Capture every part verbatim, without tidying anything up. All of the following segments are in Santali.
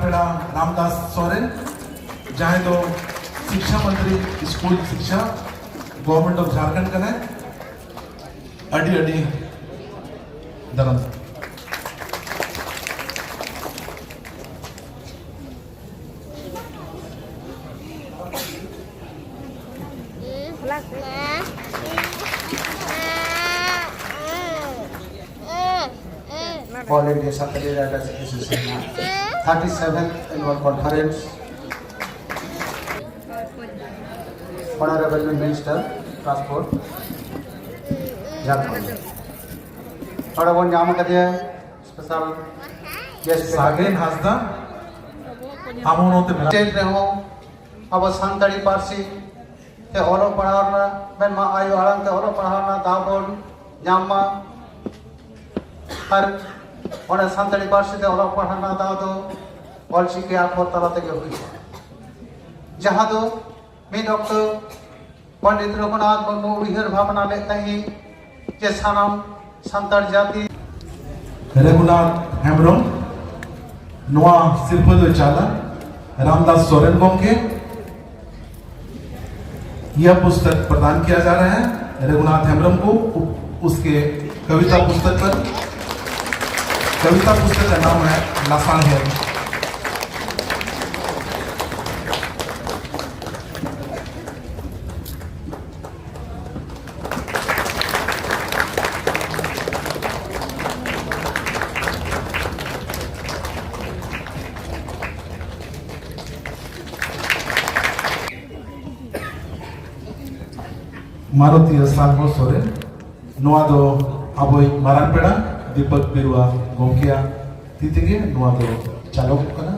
ᱯᱮᱲᱟ ᱨᱟᱢᱫᱟᱥ ᱥᱚᱨᱮᱱ, ᱡᱟᱦᱟᱸᱭ ᱫᱚ ᱥᱤᱠᱷᱟ ᱢᱚᱱᱛᱨᱤ ᱥᱠᱩᱞ ᱥᱤᱠᱷᱟ, ᱜᱚᱵᱷᱚᱨᱱᱢᱮᱱᱴ ᱚᱯᱷ ᱡᱷᱟᱲᱠᱷᱚᱸᱰ ᱠᱟᱱᱟᱭ᱾ ᱟᱹᱰᱤ ᱟᱹᱰᱤ ᱫᱟᱨᱟᱢ᱾ All India Saturday Writers Association thirty-seventh Annual Conference, Honorable Minister Transport, Jharkhand. ᱱᱚᱰᱮ ᱵᱚᱱ ᱧᱟᱢ ᱟᱠᱟᱫᱮᱭᱟ special guest ᱥᱟᱜᱮᱱ ᱦᱟᱸᱥᱫᱟ, ᱟᱢ ᱦᱚᱸ ᱱᱚᱛᱮ ᱢᱮᱱᱟᱜ᱾ ᱪᱮᱫ ᱨᱮᱦᱚᱸ ᱟᱵᱚ ᱥᱟᱱᱛᱟᱲᱤ ᱯᱟᱹᱨᱥᱤ ᱛᱮ ᱚᱞᱚᱜ ᱯᱟᱲᱦᱟᱣ ᱨᱮᱱᱟᱜ, ᱢᱮᱱᱢᱟ ᱟᱭᱳ ᱟᱲᱟᱝ ᱛᱮ ᱚᱞᱚᱜ ᱯᱟᱲᱦᱟᱣ ᱨᱮᱱᱟᱜ ᱫᱟᱣ ᱵᱚᱱ ᱧᱟᱢ ᱢᱟ᱾ ᱟᱨ ᱚᱱᱟ ᱥᱟᱱᱛᱟᱲᱤ ᱯᱟᱹᱨᱥᱤ ᱛᱮ ᱚᱞᱚᱜ ᱯᱟᱲᱦᱟᱣ ᱨᱮᱱᱟᱜ ᱫᱟᱣ ᱫᱚ ᱚᱞᱪᱤᱠᱤ ᱟᱠᱷᱚᱨ ᱛᱟᱞᱟ ᱛᱮᱜᱮ ᱦᱩᱭᱩᱜᱼᱟ, ᱡᱟᱦᱟᱸ ᱫᱚ ᱢᱤᱫ ᱚᱠᱛᱚ ᱯᱚᱱᱰᱤᱛ ᱨᱚᱜᱷᱩᱱᱟᱛᱷ ᱢᱩᱨᱢᱩ ᱩᱭᱦᱟᱹᱨ ᱵᱷᱟᱵᱽᱱᱟ ᱞᱮᱫ ᱛᱟᱦᱮᱸᱫ ᱡᱮ ᱥᱟᱱᱟᱢ ᱥᱟᱱᱛᱟᱲ ᱡᱟᱹᱛᱤ᱾ ᱨᱚᱜᱷᱩᱱᱟᱛᱷ ᱦᱮᱢᱵᱨᱚᱢ ᱱᱚᱣᱟ ᱥᱤᱨᱯᱟᱹ ᱫᱚᱭ ᱪᱟᱞᱟ ᱨᱟᱢᱫᱟᱥ ᱥᱚᱨᱮᱱ ᱜᱚᱢᱠᱮ᱾ यह पुस्तक प्रदान किया जा रहा है रघुनाथ हेम्ब्रम को। उ-, उसके कविता पुस्तक पर, कविता पुस्तक का नाम है लासाणहेद। ᱢᱟᱨᱚᱛᱤᱭᱟᱹ ᱥᱟᱞᱦᱚ ᱥᱚᱨᱮᱱ, ᱱᱚᱣᱟ ᱫᱚ ᱟᱵᱚᱭᱤᱡ ᱢᱟᱨᱟᱝ ᱯᱮᱲᱟ ᱫᱤᱯᱚᱠ ᱵᱮᱨᱩᱣᱟ ᱜᱚᱢᱠᱮᱭᱟᱜ ᱛᱤ ᱛᱮᱜᱮ ᱱᱚᱣᱟ ᱫᱚ ᱪᱟᱞᱚᱠᱚᱜ ᱠᱟᱱᱟ᱾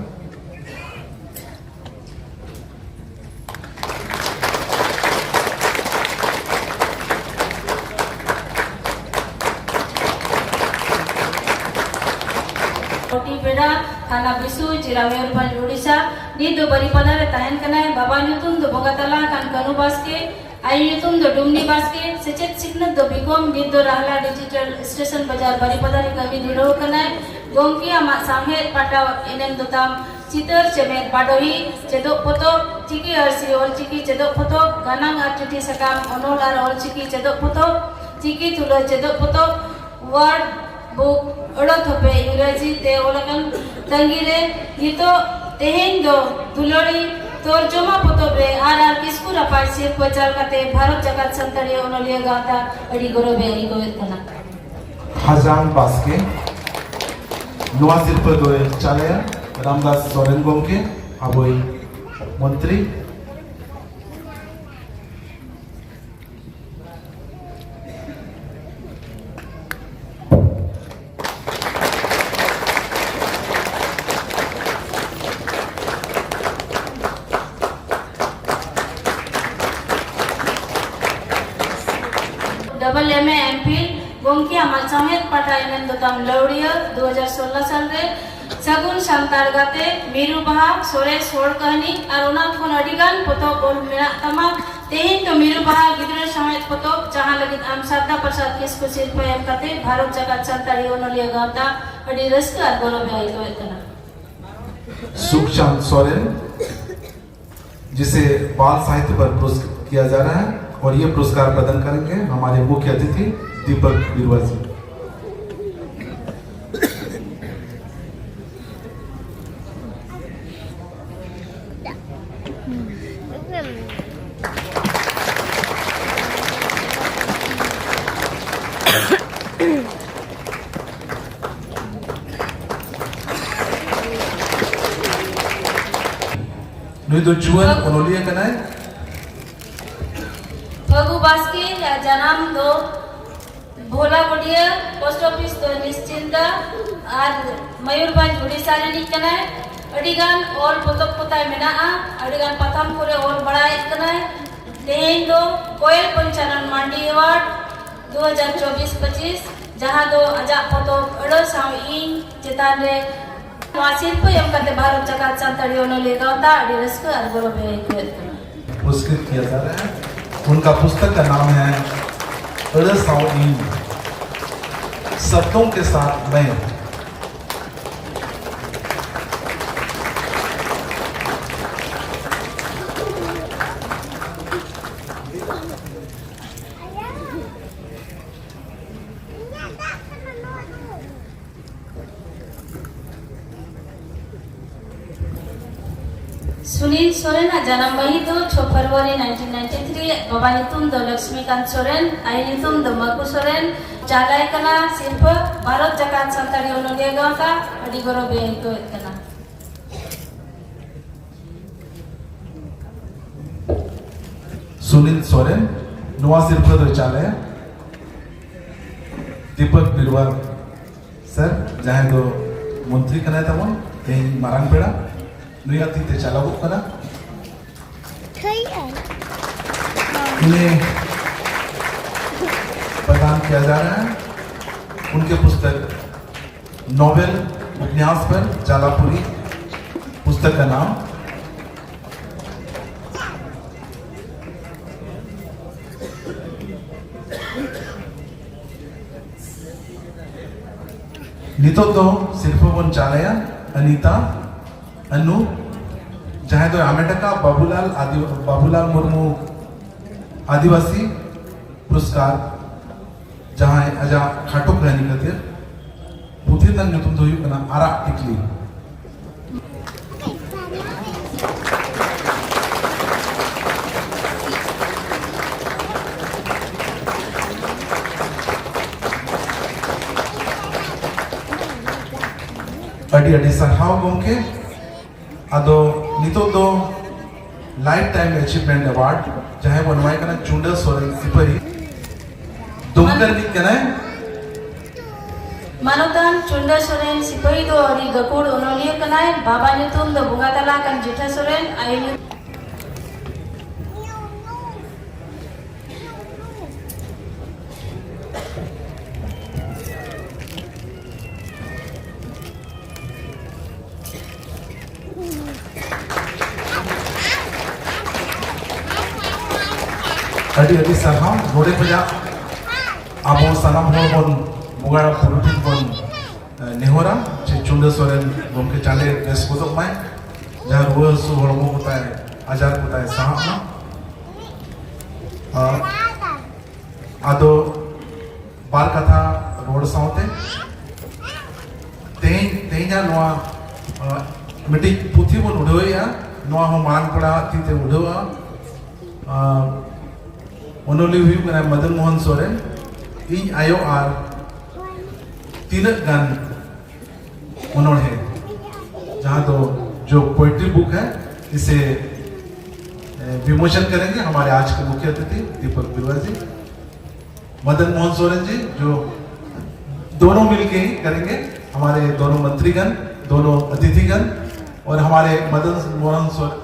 ᱠᱚᱴᱤ ᱯᱮᱲᱟ, ᱛᱷᱟᱱᱟ ᱵᱤᱥᱩ, ᱡᱮᱞᱟ ᱢᱚᱭᱩᱨᱵᱷᱚᱸᱡᱽ, ᱳᱰᱤᱥᱟ᱾ ᱱᱤᱛ ᱫᱚ ᱵᱟᱨᱤᱯᱟᱫᱟ ᱨᱮ ᱛᱟᱦᱮᱱ ᱠᱟᱱᱟᱭ᱾ ᱵᱟᱵᱟ ᱧᱩᱛᱩᱢ ᱫᱚ ᱵᱚᱸᱜᱟ ᱛᱟᱞᱟ ᱠᱟᱱ ᱠᱟᱹᱱᱩ ᱵᱟᱥᱠᱮ, ᱟᱭᱳ ᱧᱩᱛᱩᱢ ᱫᱚ ᱰᱩᱢᱱᱤ ᱵᱟᱥᱠᱮ᱾ ᱥᱮᱪᱮᱫ ᱥᱤᱠᱷᱱᱟᱹᱛ ᱫᱚ ᱵᱤᱠᱚᱢ᱾ ᱱᱤᱛ ᱫᱚ ᱨᱟᱦᱞᱟ ᱰᱤᱡᱤᱴᱟᱞ ᱥᱴᱮᱥᱚᱱ ᱵᱟᱡᱟᱨ ᱵᱟᱨᱤᱯᱟᱫᱟ ᱨᱮ ᱠᱟᱹᱢᱤ ᱫᱷᱩᱨᱟᱹᱣ ᱠᱟᱱᱟᱭ᱾ ᱜᱚᱢᱠᱮ, ᱟᱢᱟᱜ ᱥᱟᱶᱦᱮᱫ ᱯᱟᱴᱟᱣ ᱮᱱᱮᱢ ᱫᱚ ᱛᱟᱢ ᱪᱤᱛᱟᱹᱨ ᱪᱮᱢᱮᱫ ᱵᱟᱰᱚᱦᱤ ᱪᱮᱫᱚᱜ ᱯᱚᱛᱚᱵ, ᱪᱤᱠᱤ ᱟᱹᱨᱥᱤ ᱚᱞᱪᱤᱠᱤ ᱪᱮᱫᱚᱜ ᱯᱚᱛᱚᱵ, ᱜᱟᱱᱟᱝ ᱟᱨ ᱪᱤᱴᱷᱤ ᱥᱟᱠᱟᱢ, ᱚᱱᱚᱞ ᱟᱨ ᱚᱞᱪᱤᱠᱤ ᱪᱮᱫᱚᱜ ᱯᱚᱛᱚᱵ, ᱪᱤᱠᱤ ᱛᱩᱞᱟᱹ ᱪᱮᱫᱚᱜ ᱯᱚᱛᱚᱵ, ᱣᱟᱨᱰ ᱵᱩᱠ, ᱟᱹᱲᱟᱹ ᱛᱷᱚᱯᱮ ᱤᱝᱨᱮᱡᱤ ᱛᱮ ᱚᱞ ᱟᱠᱟᱱ ᱛᱟᱺᱜᱤ ᱨᱮ ᱱᱤᱛᱚᱜ ᱛᱮᱦᱮᱧ ᱫᱚ ᱫᱩᱞᱟᱹᱲᱤ ᱛᱚᱨᱡᱚᱢᱟ ᱯᱚᱛᱚᱵ ᱨᱮ ᱟᱨ ᱟᱨ ᱠᱤᱥᱠᱩ ᱨᱟᱯᱟᱡᱽ ᱥᱤᱨᱯᱟᱹ ᱪᱟᱞ ᱠᱟᱛᱮ ᱵᱷᱟᱨᱚᱛ ᱡᱟᱠᱟᱛ ᱥᱟᱱᱛᱟᱲᱤ ᱚᱱᱚᱞᱤᱭᱟᱹ ᱜᱟᱶᱛᱟ ᱟᱹᱰᱤ ᱜᱚᱨᱚᱵᱮ ᱟᱹᱭᱠᱟᱹᱣᱮᱫ ᱠᱟᱱᱟ᱾ ᱦᱟᱡᱟᱢ ᱵᱟᱥᱠᱮ᱾ ᱱᱚᱣᱟ ᱥᱤᱨᱯᱟᱹ ᱫᱚᱭ ᱪᱟᱞᱮᱭᱟ ᱨᱟᱢᱫᱟᱥ ᱥᱚᱨᱮᱱ ᱜᱚᱢᱠᱮ, ᱟᱵᱚᱭᱤᱡ ᱢᱚᱱᱛᱨᱤ᱾ ᱰᱚᱵᱚᱞ ᱮᱢ ᱮ ᱮᱢ ᱯᱷᱤᱞ ᱜᱚᱢᱠᱮ ᱟᱢᱟᱜ ᱥᱟᱶᱦᱮᱫ ᱯᱟᱴᱷᱟ ᱮᱱᱮᱢ ᱫᱚ ᱛᱟᱢ ᱞᱟᱹᱣᱲᱤᱭᱟᱹ ᱫᱩ ᱦᱟᱡᱟᱨ ᱥᱳᱞᱞᱳ ᱥᱟᱞ ᱨᱮ ᱥᱟᱹᱜᱩᱱ ᱥᱟᱱᱛᱟᱲ ᱜᱟᱛᱮ, ᱢᱤᱨᱩ ᱵᱟᱦᱟ, ᱥᱚᱨᱮᱥ ᱦᱚᱲ ᱠᱟᱹᱦᱱᱤ ᱟᱨ ᱚᱱᱟ ᱠᱷᱚᱱ ᱟᱹᱰᱤ ᱜᱟᱱ ᱯᱚᱛᱚᱵ ᱚᱞ ᱢᱮᱱᱟᱜ ᱛᱟᱢᱟ᱾ ᱛᱮᱦᱮᱧ ᱫᱚ ᱢᱤᱨᱩ ᱵᱟᱦᱟ ᱜᱤᱫᱽᱨᱟᱹ ᱥᱟᱶᱦᱮᱫ ᱯᱚᱛᱚᱵ, ᱡᱟᱦᱟᱸ ᱞᱟᱹᱜᱤᱫ ᱟᱢ ᱥᱟᱨᱫᱟ ᱯᱨᱚᱥᱟᱫᱽ ᱠᱤᱥᱠᱩ ᱥᱤᱨᱯᱟᱹ ᱮᱢ ᱠᱟᱛᱮ ᱵᱷᱟᱨᱚᱛ ᱡᱟᱠᱟᱛ ᱥᱟᱱᱛᱟᱲᱤ ᱚᱱᱚᱞᱤᱭᱟᱹ ᱜᱟᱶᱛᱟ ᱟᱹᱰᱤ ᱨᱟᱹᱥᱠᱟᱹ ᱟᱨ ᱜᱚᱨᱚᱵ ᱮ ᱟᱹᱭᱠᱟᱹᱣᱮᱫ ᱠᱟᱱᱟ᱾ सुखचांद सोरेन, जिसे बाल साहित्य पर पुरस्कृत किया जा रहा है और ये पुरस्कार प्रदान करेंगे हमारे मुख्य अतिथि दीपक बिरुआ जी। ᱱᱩᱭ ᱫᱚ ᱡᱩᱣᱟᱹᱱ ᱚᱱᱚᱞᱤᱭᱟᱹ ᱠᱟᱱᱟᱭ᱾ ᱯᱷᱟᱹᱜᱩ ᱵᱟᱥᱠᱮᱭᱟᱜ ᱡᱟᱱᱟᱢ ᱫᱚ ᱵᱷᱳᱞᱟᱜᱚᱰᱤᱭᱟᱹ, ᱯᱳᱥᱴ ᱚᱯᱷᱤᱥ ᱫᱚ ᱱᱤᱥᱪᱤᱱᱫᱟ ᱟᱨ ᱢᱚᱭᱩᱨᱵᱷᱚᱸᱡᱽ, ᱩᱰᱤᱥᱟ ᱨᱤᱱᱤᱡ ᱠᱟᱱᱟᱭ᱾ ᱟᱹᱰᱤᱜᱟᱱ ᱚᱞ ᱯᱚᱛᱚᱵ ᱠᱚᱛᱟᱭ ᱢᱮᱱᱟᱜᱼᱟ, ᱟᱹᱰᱤᱜᱟᱱ ᱯᱟᱛᱷᱟᱢ ᱠᱚᱨᱮ ᱚᱞ ᱵᱟᱲᱟᱭᱮᱫ ᱠᱟᱱᱟᱭ᱾ ᱛᱮᱦᱮᱧ ᱫᱚ ᱠᱚᱭᱮᱞ ᱯᱚᱧᱪᱟᱱᱚᱱ ᱢᱟᱱᱰᱤ ᱮᱣᱟᱨᱰ ᱫᱩ ᱦᱟᱡᱟᱨ ᱪᱚᱵᱵᱤᱥ ᱯᱚᱸᱪᱤᱥ, ᱡᱟᱦᱟᱸ ᱫᱚ ᱟᱡᱟᱜ ᱯᱚᱛᱚᱵ ᱟᱹᱲᱟᱹ ᱥᱟᱶ ᱤᱧ ᱪᱮᱛᱟᱱ ᱨᱮ ᱱᱚᱣᱟ ᱥᱤᱨᱯᱟᱹ ᱮᱢ ᱠᱟᱛᱮ ᱵᱷᱟᱨᱚᱛ ᱡᱟᱠᱟᱛ ᱥᱟᱱᱛᱟᱲᱤ ᱚᱱᱚᱞᱤᱭᱟᱹ ᱜᱟᱶᱛᱟ ᱟᱹᱰᱤ ᱨᱟᱹᱥᱠᱟᱹ ᱟᱨ ᱜᱚᱨᱚᱵ ᱮ ᱟᱹᱭᱠᱟᱹᱣᱮᱫ ᱠᱟᱱᱟ᱾ पुरस्कृत किया जा रहा है। उनका पुस्तक का नाम है अड़साओ इन, शब्दों के साथ मैं। ᱥᱩᱱᱤᱞ ᱥᱚᱨᱮᱱᱟᱜ ᱡᱟᱱᱟᱢ ᱢᱟᱹᱦᱤᱛ ᱫᱚ ᱪᱷᱚ ᱯᱷᱮᱵᱽᱨᱩᱣᱟᱨᱤ ᱱᱟᱭᱤᱱᱴᱤᱱ ᱱᱟᱭᱤᱱᱴᱤ ᱛᱷᱨᱤ᱾ ᱵᱟᱵᱟ ᱧᱩᱛᱩᱢ ᱫᱚ ᱞᱚᱠᱥᱢᱤᱠᱟᱱᱛ ᱥᱚᱨᱮᱱ, ᱟᱭᱳ ᱧᱩᱛᱩᱢ ᱫᱚ ᱢᱟᱹᱠᱩ ᱥᱚᱨᱮᱱ᱾ ᱪᱟᱞᱟᱭ ᱠᱟᱱᱟ ᱥᱤᱨᱯᱷᱟᱹ ᱵᱷᱟᱨᱚᱛ ᱡᱟᱠᱟᱛ ᱥᱟᱱᱛᱟᱲᱤ ᱚᱱᱚᱞᱤᱭᱟᱹ ᱜᱟᱶᱛᱟ᱾ ᱟᱹᱰᱤ ᱜᱚᱨᱚᱵᱽ ᱤᱧ ᱟᱹᱭᱠᱟᱹᱣᱮᱫ ᱠᱟᱱᱟ᱾ ᱥᱩᱱᱤᱞ ᱥᱚᱨᱮᱱ ᱱᱚᱣᱟ ᱥᱤᱨᱯᱷᱟᱹ ᱫᱚᱭ ᱪᱟᱞᱟᱭᱟ ᱫᱤᱯᱚᱠ ᱵᱤᱨᱣᱟᱞ ᱥᱟᱨ, ᱡᱟᱦᱟᱸᱭ ᱫᱚ ᱢᱚᱱᱛᱨᱤ ᱠᱟᱱᱟᱭ ᱛᱟᱵᱚᱱ, ᱛᱮᱦᱮᱧ ᱢᱟᱨᱟᱝ ᱯᱮᱲᱟ, ᱱᱩᱭᱟᱜ ᱛᱤ ᱛᱮ ᱪᱟᱞᱟᱣᱚᱜ ᱠᱟᱱᱟ᱾ इन्हें प्रदान किया जा रहा है उनके पुस्तक नोवेल उपन्यास पर चालापुरी पुस्तक का नाम। ᱱᱤᱛᱚᱜ ᱫᱚ ᱥᱤᱨᱯᱷᱟᱹ ᱵᱚᱱ ᱪᱟᱞᱟᱭᱟ ᱟᱱᱤᱛᱟ ᱟᱱᱩ, ᱡᱟᱦᱟᱸᱭ ᱫᱚᱭ ᱦᱟᱢᱮᱴ ᱟᱠᱟᱫ ᱵᱟᱵᱩᱞᱟᱞ ᱟᱫᱤ-, ᱵᱟᱵᱩᱞᱟᱞ ᱢᱩᱨᱢᱩ ᱟᱹᱫᱤᱵᱟᱹᱥᱤ ᱯᱩᱨᱚᱥᱠᱟᱨ, ᱡᱟᱦᱟᱸᱭ ᱟᱡᱟᱜ ᱠᱷᱟᱴᱚ ᱠᱟᱹᱦᱱᱤ ᱠᱷᱟᱹᱛᱤᱨ᱾ ᱯᱩᱛᱷᱤ ᱨᱮᱱᱟᱜ ᱧᱩᱛᱩᱢ ᱫᱚ ᱦᱩᱭᱩᱜ ᱠᱟᱱᱟ ᱟᱨᱟᱜ ᱴᱤᱠᱞᱤ᱾ ᱟᱹᱰᱤ ᱟᱹᱰᱤ ᱥᱟᱨᱦᱟᱣ ᱜᱚᱢᱠᱮ᱾ ᱟᱫᱚ ᱱᱤᱛᱚᱜ ᱫᱚ Lifetime Achievement Award ᱡᱟᱦᱟᱸᱭ ᱵᱚᱱ ᱮᱢᱟᱭ ᱠᱟᱱᱟ ᱪᱩᱱᱰᱟᱹ ᱥᱚᱨᱮᱱ ᱥᱤᱯᱟᱹᱦᱤ, ᱫᱩᱢᱠᱟ ᱨᱤᱱᱤᱡ ᱠᱟᱱᱟᱭ᱾ ᱢᱟᱱᱚᱛᱟᱱ ᱪᱩᱱᱰᱟᱹ ᱥᱚᱨᱮᱱ ᱥᱤᱯᱟᱹᱦᱤ ᱫᱚ ᱟᱹᱰᱤ ᱜᱟᱹᱠᱷᱩᱲ ᱚᱱᱚᱞᱤᱭᱟᱹ ᱠᱟᱱᱟᱭ᱾ ᱵᱟᱵᱟ ᱧᱩᱛᱩᱢ ᱫᱚ ᱵᱚᱸᱜᱟ ᱛᱟᱞᱟ ᱠᱟᱱ ᱡᱮᱴᱷᱟ ᱥᱚᱨᱮᱱ, ᱟᱭᱳ ᱧᱩᱛᱩᱢ ᱟᱹᱰᱤ ᱟᱹᱰᱤ ᱥᱟᱨᱦᱟᱣ᱾ ᱱᱚᱰᱮ ᱠᱷᱚᱱᱟᱜ ᱟᱵᱚ ᱥᱟᱱᱟᱢ ᱦᱚᱲ ᱵᱚᱱ ᱵᱚᱸᱜᱟ ᱵᱩᱨᱩ ᱴᱷᱮᱱ ᱵᱚᱱ ᱱᱮᱦᱚᱨᱟ ᱡᱮ ᱪᱩᱱᱰᱟᱹ ᱥᱚᱨᱮᱱ ᱜᱚᱢᱠᱮ ᱪᱟᱸᱫᱮ ᱵᱮᱥ ᱜᱚᱫᱚᱜ ᱢᱟᱭ, ᱡᱟᱦᱟᱸ ᱨᱩᱣᱟᱹ ᱦᱟᱹᱥᱩ ᱦᱚᱲᱢᱚ ᱠᱚ ᱛᱟᱭ ᱟᱡᱟᱨ ᱠᱚ ᱛᱟᱭ ᱥᱟᱦᱟᱜ ᱢᱟ᱾ ᱟᱨ ᱟᱫᱚ ᱵᱟᱨ ᱠᱟᱛᱷᱟ ᱨᱚᱲ ᱥᱟᱶᱛᱮ ᱛᱮᱦᱮᱧ, ᱛᱮᱦᱮᱧᱟᱜ ᱱᱚᱣᱟ, ᱟᱸ, ᱢᱤᱫᱴᱤᱡ ᱯᱩᱛᱷᱤ ᱵᱚᱱ ᱩᱰᱷᱟᱹᱣᱮᱜᱼᱟ, ᱱᱚᱣᱟ ᱦᱚᱸ ᱢᱟᱨᱟᱝ ᱯᱮᱲᱟ ᱛᱤ ᱛᱮ ᱩᱰᱷᱟᱹᱣᱟ᱾ ᱟᱨ ᱚᱱᱚᱞᱤᱭᱟᱹ ᱦᱩᱭᱩᱜ ᱠᱟᱱᱟᱭ ᱢᱚᱫᱚᱱ ᱢᱳᱦᱚᱱ ᱥᱚᱨᱮᱱ, ᱤᱧ ᱟᱭᱳ ᱟᱨ ᱛᱤᱱᱟᱹᱜ ᱜᱟᱱ ᱚᱱᱚᱬᱦᱮ, ᱡᱟᱦᱟᱸ ᱫᱚ जो पोएट्री बुक है, इसे विमोचन करेंगे हमारे आज के मुख्य अतिथि दीपक बिरुआ जी। मदन मोहन सोरेन जी, जो दोनों मिलके ही करेंगे, हमारे दोनों मंत्रीगण, दोनों अतिथिगण और हमारे मदन मोहन सोरेन।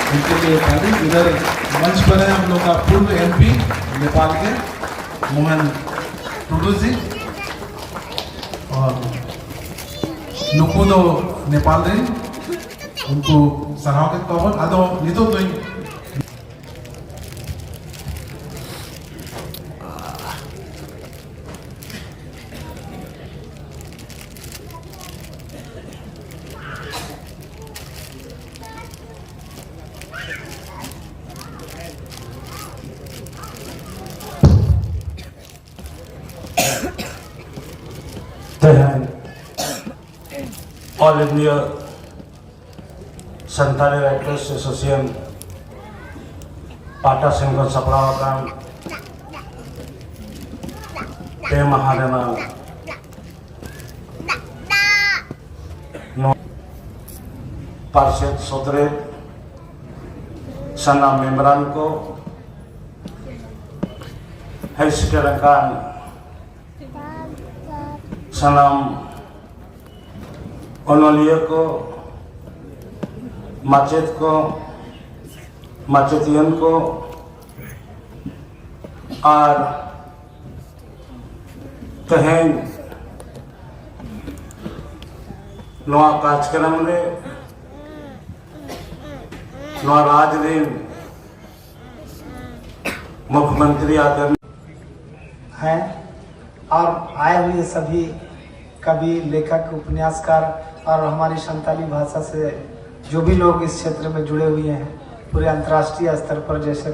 इनके लिए ताली। इधर मंच पर है हम लोग का पूर्व एमपी नेपाल के मोहन टुडू जी, और ᱱᱩᱠᱩ ᱫᱚ ᱱᱮᱯᱟᱞ ᱨᱮᱱ, ᱩᱱᱠᱩ ᱥᱟᱨᱦᱟᱣ ᱠᱮᱫ ᱠᱚᱣᱟ ᱵᱚᱱ᱾ ᱟᱫᱚ ᱱᱤᱛᱚᱜ ᱫᱚᱧ ᱛᱮᱦᱮᱧ All India Santali writers association ᱯᱟᱦᱴᱟ ᱥᱮᱱ ᱠᱷᱚᱱ ᱥᱟᱯᱲᱟᱣ ᱟᱠᱟᱱ ᱯᱮ ᱢᱟᱦᱟ ᱨᱮᱱᱟᱜ ᱱᱚᱣᱟ ᱯᱟᱨᱥᱮᱛ ᱥᱚᱫᱽᱨᱮ ᱥᱟᱱᱟᱢ ᱢᱮᱢᱵᱟᱨᱟᱱ ᱠᱚ, ᱦᱮᱡ ᱥᱮᱴᱮᱨ ᱟᱠᱟᱱ ᱥᱟᱱᱟᱢ ᱚᱱᱚᱞᱤᱭᱟᱹ ᱠᱚ, ᱢᱟᱪᱮᱫ ᱠᱚ, ᱢᱟᱪᱮᱛᱤᱭᱟᱹᱱ ᱠᱚ ᱟᱨ ᱛᱮᱦᱮᱧ ᱱᱚᱣᱟ ᱠᱟᱨᱡᱚᱠᱨᱚᱢ ᱨᱮ ᱱᱚᱣᱟ ᱨᱟᱡᱽ ᱨᱤᱱ ᱢᱩᱠᱷᱭᱚᱢᱚᱱᱛᱨᱤ ᱟᱫᱚᱨ हैं और आए हुए सभी कवि, लेखक, उपन्यासकार और हमारी संताली भाषा से जो भी लोग इस क्षेत्र में जुड़े हुए हैं, पूरे अंतर्राष्ट्रीय स्तर पर जैसे